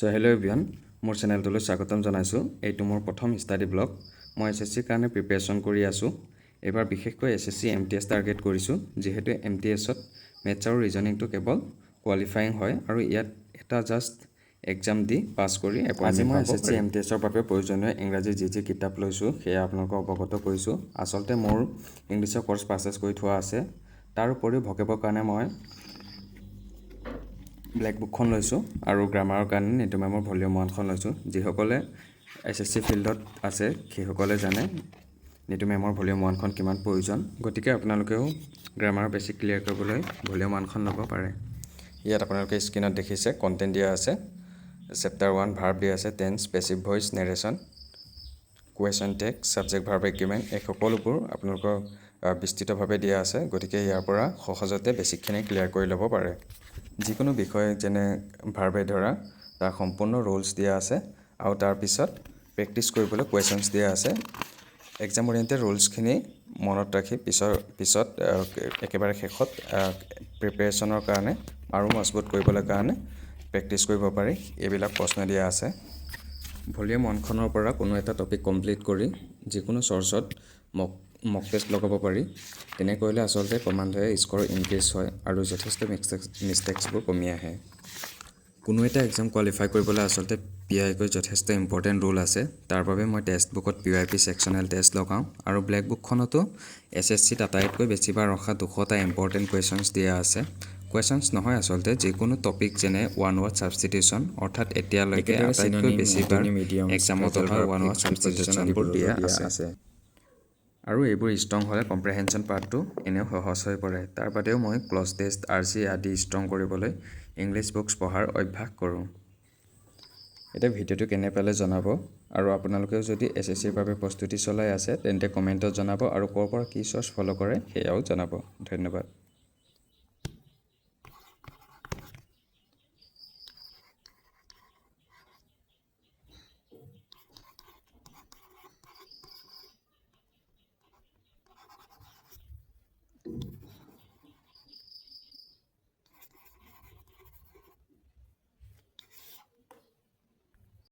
চ' hello' everyone, মোৰ চেনেলটোলৈ স্বাগতম জনাইছোঁ। এইটো মোৰ প্ৰথম ষ্টাডি ব্লগ। মই এছএছচিৰ কাৰণে প্ৰিপেৰেশ্যন কৰি আছোঁ। এইবাৰ বিশেষকৈ এছএছচি এমটিএছ টাৰ্গেট কৰিছোঁ, যিহেতু এমটিএছত মেথছ আৰু ৰিজনিংটো কেৱল কোৱালিফায়িং হয় আৰু ইয়াত এটা জাষ্ট এক্সাম দি পাছ কৰি আজি মই এছএছচি এমটিএছৰ বাবে প্ৰয়োজনীয় ইংৰাজী যি যি কিতাপ লৈছোঁ, সেয়া আপোনালোকক অৱগত কৰিছোঁ। আচলতে মোৰ ইংলিছৰ কৰ্চ পাৰ্চেছ কৰি থোৱা আছে। তাৰ উপৰিও ভকেবৰ কাৰণে মই ব্লেক বুকখন লৈছোঁ আৰু গ্ৰামাৰৰ কাৰণে নিতু মেমৰ ভলিউম 1খন লৈছোঁ। যিসকলে এছএছচি ফিল্ডত আছে, সেইসকলে জানে নিতু মেমৰ ভলিউম 1খন কিমান প্ৰয়োজন। গতিকে আপোনালোকেও গ্ৰামাৰৰ বেছিক ক্লিয়াৰ কৰিবলৈ ভলিউম 1খন ল'ব পাৰে। ইয়াত আপোনালোকে স্ক্ৰীণত দেখিছে, কণ্টেণ্ট দিয়া আছে। চেপ্টাৰ 1 ভাৰ্ব দিয়া আছে, tense, passive voice, narration, question tag, subject verb agreement, এই সকলোবোৰ আপোনালোকৰ বিস্তৃতভাৱে দিয়া আছে। গতিকে ইয়াৰ পৰা সহজতে বেছিকখিনি ক্লিয়াৰ কৰি ল'ব পাৰে। যিকোনো বিষয়, যেনে ভাৰ্বে ধৰা, তাৰ সম্পূৰ্ণ ৰুলছ দিয়া আছে আৰু তাৰপিছত প্ৰেক্টিছ কৰিবলৈ কুৱেশ্যনছ দিয়া আছে। এক্সাম অৰিয়েণ্টেড ৰুলছখিনি মনত ৰাখি পিছত একেবাৰে শেষত প্ৰিপেৰেশ্যনৰ কাৰণে আৰু মজবুত কৰিবলৈ কাৰণে প্ৰেক্টিছ কৰিব পাৰি। এইবিলাক প্ৰশ্ন দিয়া আছে। ভলিউম 1খনৰ পৰা কোনো এটা টপিক কমপ্লিট কৰি যিকোনো চ'ৰ্চত মক টেষ্ট লগাব পাৰি। তেনে কৰিলে আচলতে ক্ৰমান্বয়ে স্ক'ৰ ইনক্ৰিজ হয় আৰু যথেষ্ট মিষ্টেক্সবোৰ কমি আহে। কোনো এটা এক্সাম কোৱালিফাই কৰিবলৈ আচলতে পিৱাইকিউ যথেষ্ট ইম্পৰ্টেণ্ট ৰোল আছে। তাৰ বাবে মই টেক্সট বুকত পিৱাইকিউ ছেকশ্যনেল টেষ্ট লগাওঁ আৰু ব্লেক বুকখনতো এছএছচিত আটাইতকৈ বেছিবাৰ অহা 200টা ইম্পৰ্টেণ্ট কুৱেশ্যনছ দিয়া আছে। কুৱেশ্যনছ নহয়, আচলতে যিকোনো টপিক, যেনে ওৱান ৱাৰ্ড ছাবষ্টিটিউশ্যন, অৰ্থাৎ এতিয়ালৈকে আটাইতকৈ বেছিবাৰ এক্সামত অহা ওৱান ৱাৰ্ড ছাবষ্টিটিউশ্যনবোৰ দিয়া আছে। আৰু এইবোৰ ষ্ট্ৰং হ'লে কম্প্ৰেহেনশ্যন পাৰ্টটো এনেও সহজ হৈ পৰে। তাৰ বাদেও মই ক্লজ টেষ্ট, আৰচি আদি ষ্ট্ৰং কৰিবলৈ ইংলিছ বুকছ পঢ়াৰ অভ্যাস কৰোঁ। এতিয়া ভিডিঅ'টো কেনে পালে জনাব আৰু আপোনালোকেও যদি এছএছচিৰ বাবে প্ৰস্তুতি চলাই আছে, তেন্তে কমেণ্টত জনাব আৰু ক'ৰ পৰা কি চ'ৰ্চ ফ'ল' কৰে, সেয়াও জনাব। ধন্যবাদ।